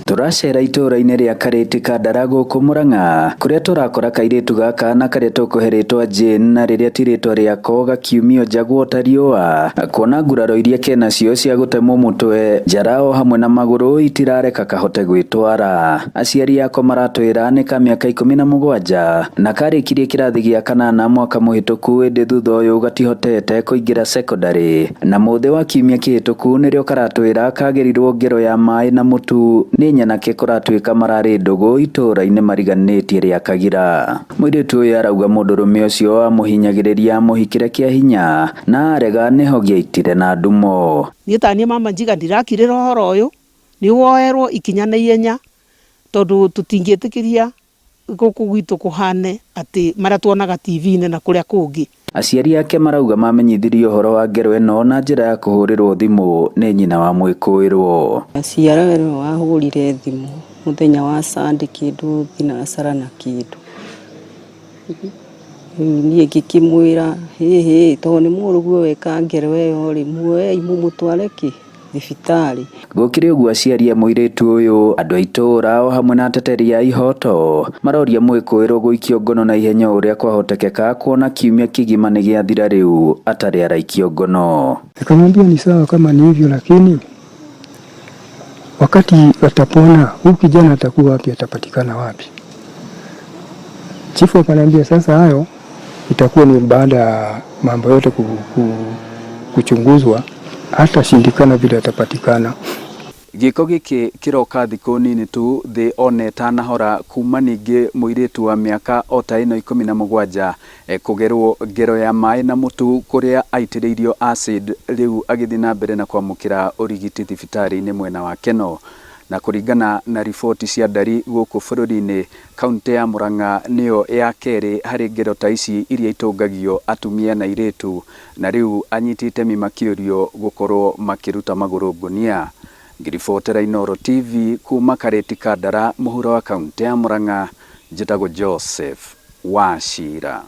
Tũracera itũũra-inĩ rĩa Karĩti Kandara gũkũ Murang'a kũrĩa tũrakora kairĩtu gaka na karĩa tũkũhe rĩtwa Jane na rĩrĩa ti rĩtwa rĩako gakiumio njagwo ta riũa kuona nguraro iria kenacio cia gũtemwo mũtwe njara o hamwe na magũrũ itirareka kahote gwĩtwara. Aciari ako maratwĩra nĩ ka mĩaka 17 na karĩkirie kĩrathi gĩa kanana mwaka mũhĩtũku ĩndĩ thutha ũyũ gatihotete kũingĩra cekondarĩ na mũthĩ wa kiumia kĩhĩtũku nĩrĩo karatwĩra kagĩrirwo ngero ya maĩ na mũtu nĩ nyanake kũratuĩka mararĩ ndũgũ itũũra-inĩ mariganĩtie rĩa Kagira. Mũirĩtu ũyũ arauga mũndũrũme ũcio amũhinyagĩrĩria amũhikĩre kĩa hinya na arega nĩho gĩaitire na ndumo. Niĩ taniĩ mama njiga ndirakirĩra ũhoro ũyũ nĩ woerwo ikinya na ihenya tondũ tũtingĩtĩkĩria gũkũ gwitũ kũhane atĩ marĩa tuonaga TV-inĩ na kũrĩa kũngĩ. Aciari ake marauga mamenyithirio ũhoro wa ngero ĩno na njĩra ya kũhũrĩrwo thimũ nĩ nyina wa mwĩkũĩrwo. Ciarawe nĩwe wahũrire thimũ mũthenya wa Sunday kĩndũ thinacara na kĩndũ. Rĩu niĩ ngĩkĩmwĩra hĩhĩ tondũ nĩ mũrũguo weka ngero ĩyo rĩ, muoei mũmũtware kĩ thibitarĩ. Gũkĩrĩ ũguo aciari a mũirĩtu ũyũ, andũ a itũũra o hamwe na ateteri a ihoto maroria mwĩkũĩrwo gũikio ngono na ihenya o ũrĩa kwahotekeka kuona kiumia kĩgima nĩ gĩathira rĩu atarĩ araikio ngono. Nikamwambia ni sawa kama ni hivyo, lakini wakati watapona huyu kijana atakuwa wapi? Atapatikana wapi? Chifu akaniambia sasa hayo itakuwa ni baada ya mambo yote kuchunguzwa, hata shindikana vile atapatikana. Gĩko gĩkĩ kĩroka thikũ nini tu thĩ one ĩtanahora kuma ningĩ mũirĩtu wa mĩaka o ta ĩno 17 kũgerwo ngero ya maĩ na mũtu kũrĩa aitĩrĩirio acid rĩu agĩthiĩ na mbere na kwamũkĩra ũrigiti thibitarĩ-inĩ mwena wa Keno. Na kũringana na riboti cia ndari gũkũ bũrũri-inĩ, kaunti ya Murang'a nĩyo ya kerĩ harĩ ngero ta ici iria itũngagio atumia na airĩtu, na rĩu anyiti itemi makĩũrio gũkorwo makĩruta magũrũ ngũnia. Ngĩribotera Inooro TV kuma Karĩti Kandara mũhuro wa kaunti ya Murang'a, njĩtagwo Joseph Wachira.